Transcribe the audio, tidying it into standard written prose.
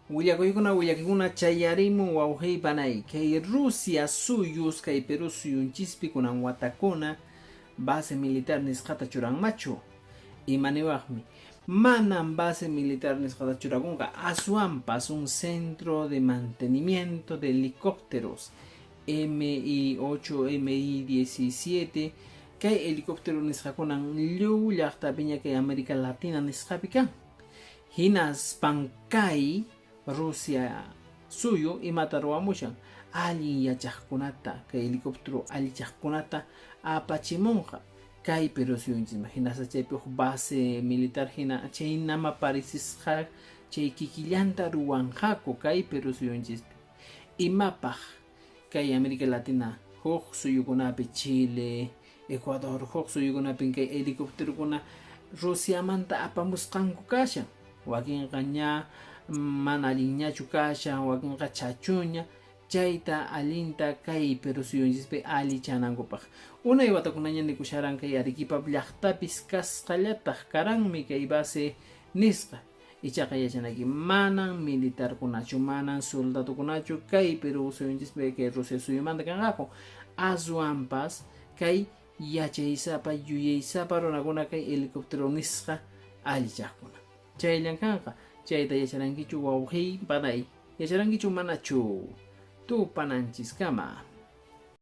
Willakuykuna willakikuna chayarimun wawqiy panay kay Rusia suyus kay Perú suyunchispi kunan watakuna base militar nisqata churanmachu? Ima niwaqmi? Manan base militar nisqata churakunqa, aswanpas un centro de mantenimiento de helicópteros MI-8, MI-17 kay helicóptero nisqakunan lliw llaqtapiña kay América Latina nisqapi kan. Hinaspan kay Rusia suyu imata ruwamushan? Allin yachaqkunata, kay helicóptero allichaqkunata apachimunqa kay Perú suyunchisman. Hinaspa chaypi huk base militar hina chaynama parecisqa chay kikillanta ruwanqaku kay Perú suyunchispi. Imapaq kay América Latina huk suyukunapi Chile, Ecuador huk suyukunapin kay helicópterokuna Rusiamanta apamusqanku kashan. Wakinqa ña mana allinñachu kashan, wakinqa chachuña, chayta allinta kay Perú suyunchispi allichanankupaq. Unay watakunaña nikusharan kay Arequipa llaqtapis kasqallataq karanmi kay base nisqa. Ichaqa yachanayki manan militarkunachu, manan soldadokunachu kay Perú suyunchispi kay Rusia suyumanta kanqaku. Aswanpas kay yachaysapa, yuyaysapa runakuna kay helicóptero nisqa allichaqkuna. Chayllan kanqa. Chayta yacharankichu wawqiy, panay? Yacharankichu manachu? Tupananchiskama.